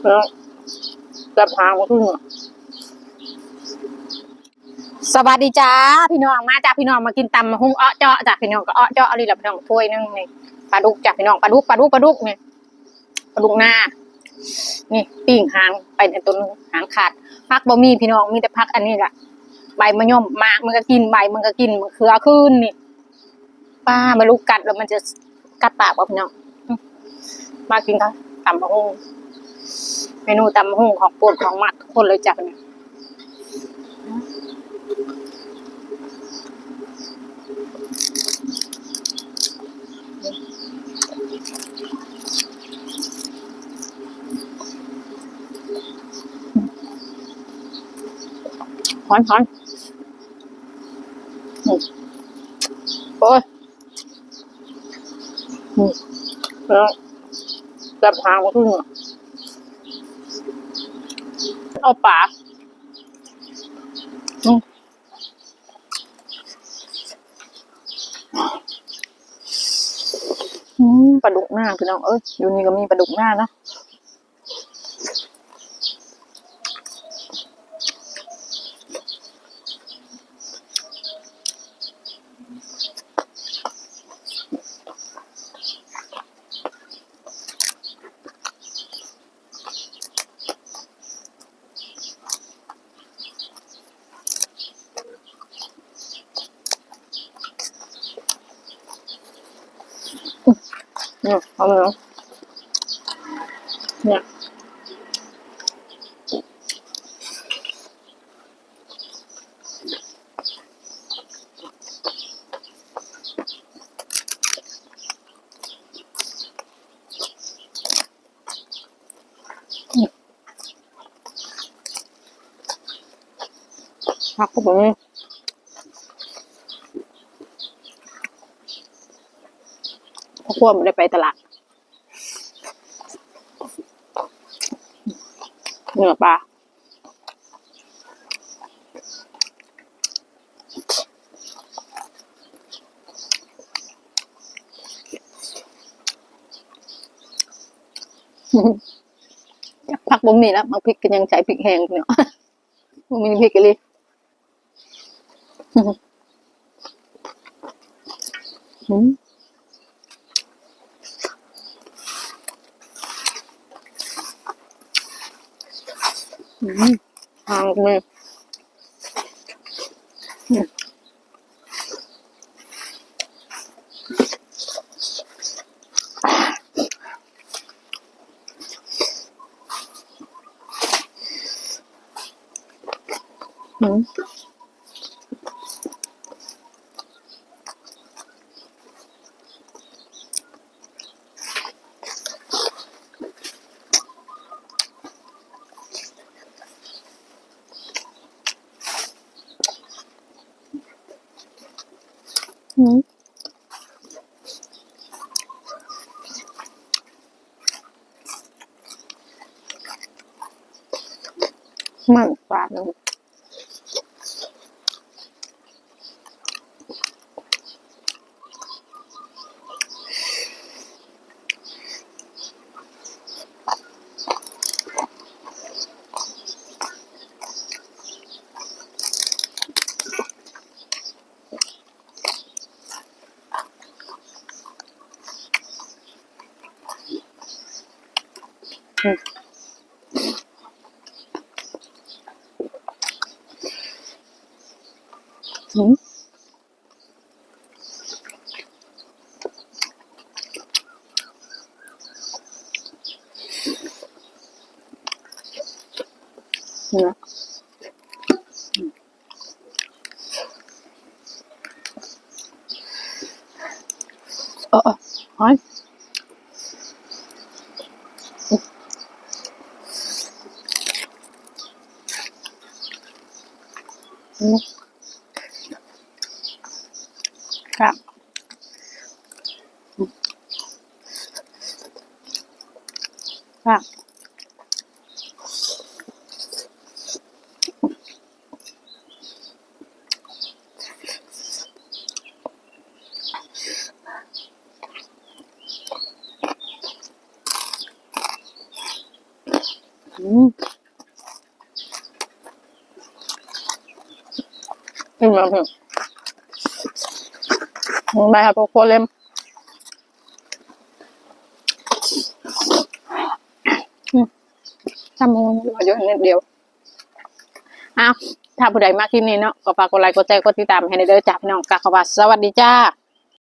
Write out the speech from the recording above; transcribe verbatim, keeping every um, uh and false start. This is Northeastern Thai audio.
แล้วจับหางมันขึ้นอะ สวัสดีจ้าพี่น้อง มาจ้าพี่น้อง มากินตำบักหุ่งเอ้อเจาะจ้าพี่น้อง ก็เอ้อเจาะนี่แหละพี่น้อง ถ้วยหนึ่งนี่ ปลาดุกจ้าพี่น้อง ปลาดุก ปลาดุก ปลาดุกนี่ ปลาดุกนา นี่ปิ้งหางไปในต้นหางขาด ผักบ่มีพี่น้อง มีแต่ผักอันนี้แหละ ใบมะยม หมากมันก็กิน ใบมันก็กิน มะเขือคืนนี่ ป้า ไม่รู้กัดแล้วมันจะกัดปากบ่พี่น้อง มากินข้าวตำบักหุ่ง เมนูตำบักหุ่งของโปรดของมักทุกคนเลยจ้ะเนี่ย ฮ้อนฮ้อน อืม โอ้ย อืม แล้วจับหางมันขึ้นอะ เอาปลา อืม อืม ปลาดุกนาพี่น้องเอ้ย อยู่นี่ก็มีปลาดุกนานะ เนี่ย เอาเลยเนาะ เนี่ย ผักก็บ่มี พ่อครัวบ่ได้ไปตลาด เนื้อปลา ผักบ่มีแล้ว หมากพริกก็ยังใช้พริกแห้งเนาะ บ่มีพริกอีหลี อืม อืม หางแม่ อืม อืม อืม มันปลาหนึ่ง อืม อืม เนี่ย เออ เออ หอย อืม ค่ะ ค่ะ อื อืม อืม อืม อืม ใบผักโขเล็ม อืม ทำมูนอยู่นิดเดียว อ้าว ถ้าผู้ใดมาคลิปนี้เนาะ ก็ฝากกดไลค์ กดแชร์ กดติดตามให้ในเด้อจ้าพี่น้อง กะขอว่าสวัสดีจ้า